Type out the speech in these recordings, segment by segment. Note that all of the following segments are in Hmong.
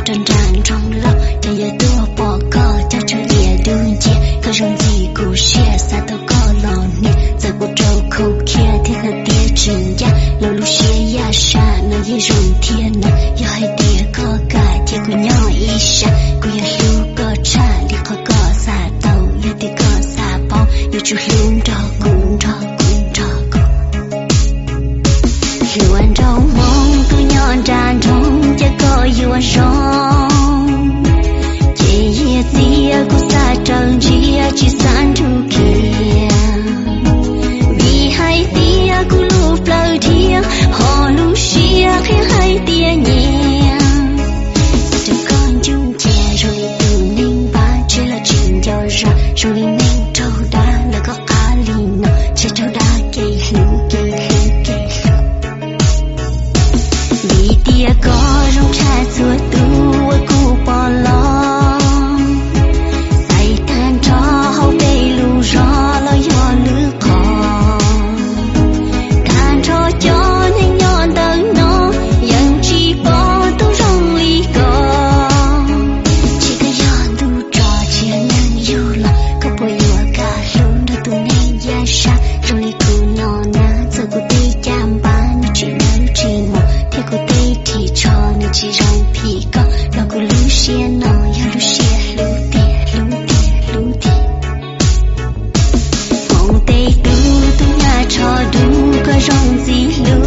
Rau nram nroog los ces yog tuaj pom koj, cog tshuaj diam dub nciab, koj zoo ntxim kuv siab, xav tau koj los hnia. Txawm kuv rau khau khiab thiab hnav tiab tsis ncaj, los lub siab yaj sab no yeej zoo thiab na. Yog hais tias koj kam ces kuv nyob ib sab, kuv yuav hlub koj tshaj li qhov koj xav tau. Yog tias koj xav paub, yuav tsum hlub nrog kuv, nrog kuv, nrog kuv. Hluas nraug Hmoob tuaj nyob nram nroog, cia koj yuav zoo, ces yawg txiv kuv xav raws ntsia, tsis xav nrug khiav. Vim hais tias kuv lub plawv dhia, ho lub siab qhia hais tias nyiam. Xav rau koj ncuj cia zoo li tus neeg npab, tsis los tsis nco zam, zoo li neeg raug dab, lawv koj qab li no, ntshe raug dab kev hlub, kev hlub, kev hlub. Vim tias koj zoo tshaj txhua tus uas kuv pom los, xaiv tag nrho hauv peb lub zos los yog lwm qhov, tag nrho cov neeg nyob ntawm no yeej tsis pom tus zoo li koj. Ntshe koj yog ntuj tso tsiaj neeg yug los, koj puas yuav kam hlub nrog tus neeg yaj sab zoo li kuv no na? Txawm kuv tej caj npab nws tsis dawb tsis mos, thiab kuv tej ris tsho nws tsis zoo phim koj, los kuv lub siab no yog lub siab hlub tiag, hlub tiag, hlub tiag. Hmoob tej tub, tus nyab tsho dub koj zoo ntxim hlub,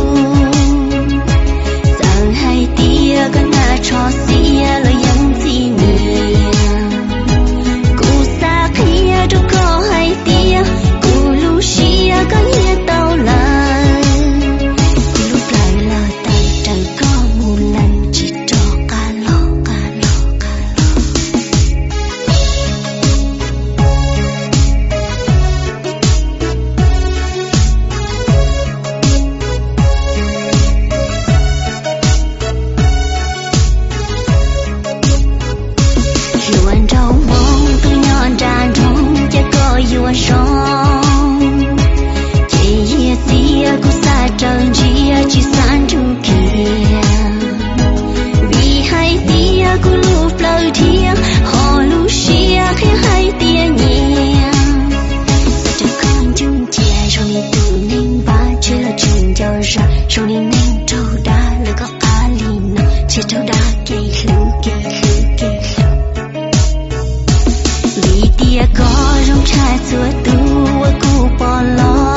txawm hais tias koj nyab tsho xiav los yeej ntxim nyiam. Kuv xav qhia rau koj hais tias, kuv lub siab koj nyiam tau lawm. Kuv lub plawv los tawm raws koj mus lawm, tsis rov qab los, qab los, qab los. Hluas nraug Hmoob tuaj nyob nram nroog, cia koj yuav zoo, ces yawg txiv kuv xav raws ntsia, tsis xav nrug khiav. Vim hais tias kuv lub plawv dhia, ho lub siab qhia hais tias nyiam. Xav rau koj ncuj cia zoo li tus neeg npab, tsis los tsis nco zam, zoo li neeg raug dab, lawv koj qab li no, ntshe raug dab kev hlub, kev hlub, kev hlub. Vim tias koj zoo tshaj txhua tus uas kuv pom los,